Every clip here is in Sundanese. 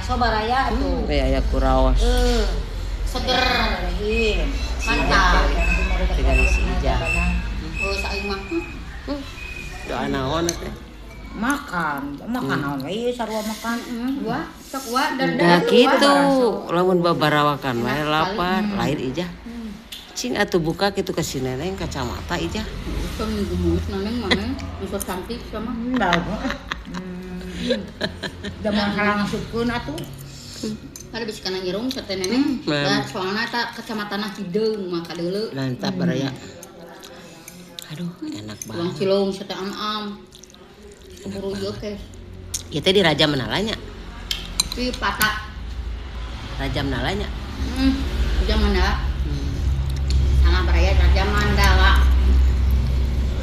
Baso baraya tuh. Aya kuraos. Seger. Mantap. Tinggal si Ijah. Oh, saing mah. Doa naon teh? Makan, makan naon we sarua makan. Wah, sok wa dan Nah kitu, lamun babarawakan wae lapar, lain Ijah. Cing atuh buka kitu ka si Neneng kacamata Ijah. Kan gemus Neneng mana? Bisa cantik sama. Bagus. Da moal salah ngasupkeun atuh. Ada bisa kana irung teh Neneng. Da soalna eta kacamatana hideung mah kadeuleu. Mantap baraya. Aduh, enak banget. Tulang cilung sate am-am. Keburu ieu teh. Ieu teh di Raja Manalanya. Di Patak. Raja Manalanya. Raja Mandala. Sama baraya Raja Mandala.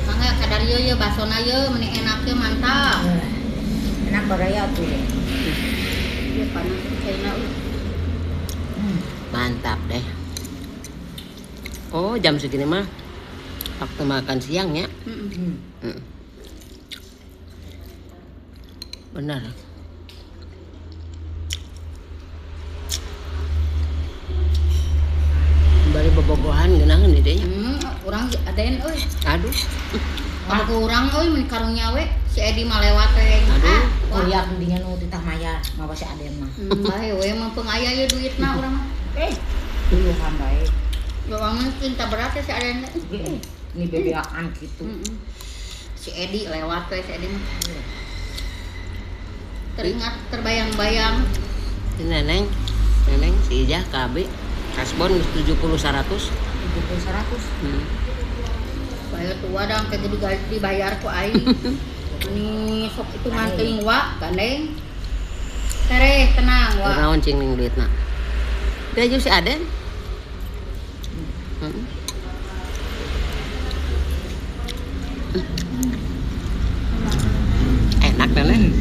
Mangga kadar ieu ye basona ieu meni enak ye mantap. Enak baraya tuh. Ieu panas caina. Mantap deh. Oh, jam segini mah waktu makan siang ya. Benar. Bari bobogohan geunaheun di dieu nya. Urang adain euy. Aduh. Aku urang euy mun karunya we si Edi mah lewat we. Aduh, kuliah dinya nu titah mayar mawa si Aden mah. Bae we mah pengaya ye duitna urang mah. Duluhan bae. Doangan cinta berat ya si Aden. Ini bebeakan gitu. Si Edi lewat we si Edi mah. Teringat terbayang-bayang. Si Neneng, Neneng si Ijah KB kasbon 70 100. 70 100. Bayar tua dang kayak gitu dibayar ku aing. Ini sok itu nganting wa gandeng. Tereh tenang wa. Naon cing ning duitna. Dia jeung si Aden. Enak Neneng.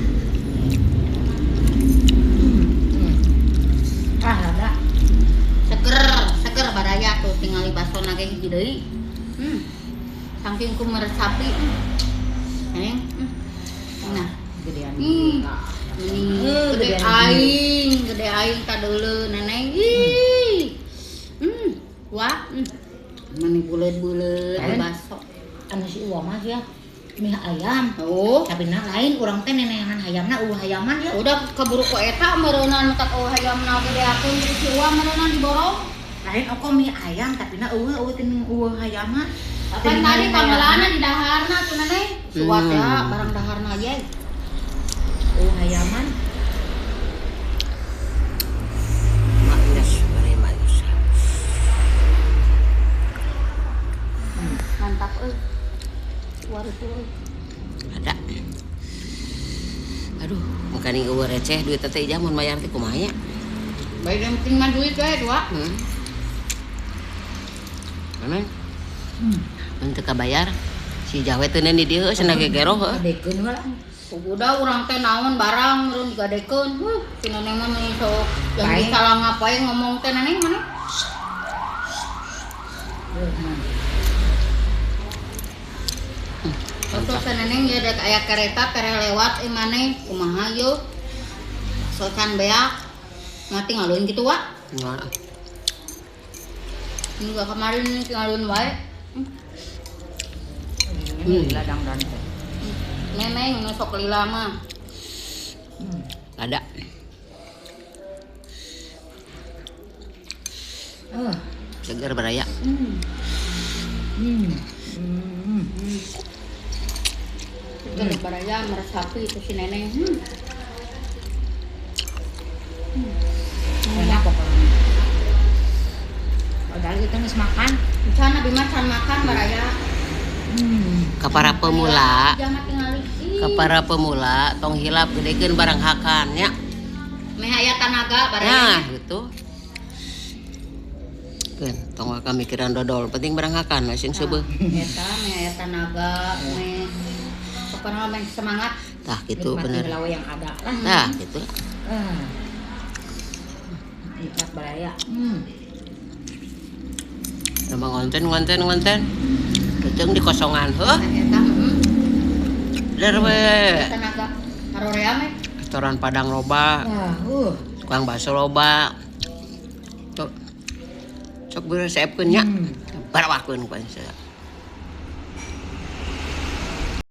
Ah, ada. Seger, seger baraya tuh tingali basona ge hiji deui. Saking ku meresapi. Neng. Nah, gedean. Gede aing kadeuleu Neneng. Ih. Wah. Mani buleut-buleut baso. Anu si Uwa mah ya mie ayam. Oh, tapi na lain urang teh neneangan hayamna eueuh hayaman ya. Udah keburu ku eta meureunan tak eueuh hayamna gedeakeun jadi si Uwa meureunan diborong. Lain oko mie ayam tapi na eueuh eueuh teh eueuh hayaman. Kan tadi pangelana di daharna tuh Neneng. Suat ya barang daharna ye. Eueuh hayaman. Manis, manis. Mantap euy. Waduh. Ada. Aduh, makanya eueuh receh duit teh Ijah mun mayar teh kumaha nya? Bae yang penting mah duit we dua. Neneng. Mun teu kabayar si Ijah we teu di dieu cenah gegero heuh. Gadekeun we lah. Udah urang teh naon barang meureun digadekeun. Huh, si Neneng mah meni sok yang salah ngapain ngomong teh Neneng mana? Terus si Neneng ya dek aya kereta tere lewat maneh kumaha yeuh. Socan beak. Mati ngalun kitu wa. Heeh. Enggak kemarin ngalun wae. Lila dangdan teh. Neneng nu sok lila mah. Ada. Segar baraya. Segar baraya meresapi itu si Neneng. Enak pokoknya. Padahal kita nggak makan. Can abi mah can makan baraya. Ka para pemula. Ka para pemula tong hilap gedekeun barang hakan nya. Meh aya tanaga baraya. Nah, gitu. Keun tong waka mikiran dodol, penting barang hakan we sing seubeuh. Eta meh aya tanaga, meh pokona meh semangat. Tah kitu bener. Nikmati yang ada lah. Tah kitu. Nikmat baraya. Emang konten. Kenceng di kosongan heuh. Eta Der we. Tenaga harorea meh. Restoran Padang loba, Wah, tukang bakso loba. Tuh. Sok beureum seepkeun nya. Barawakeun ku aing.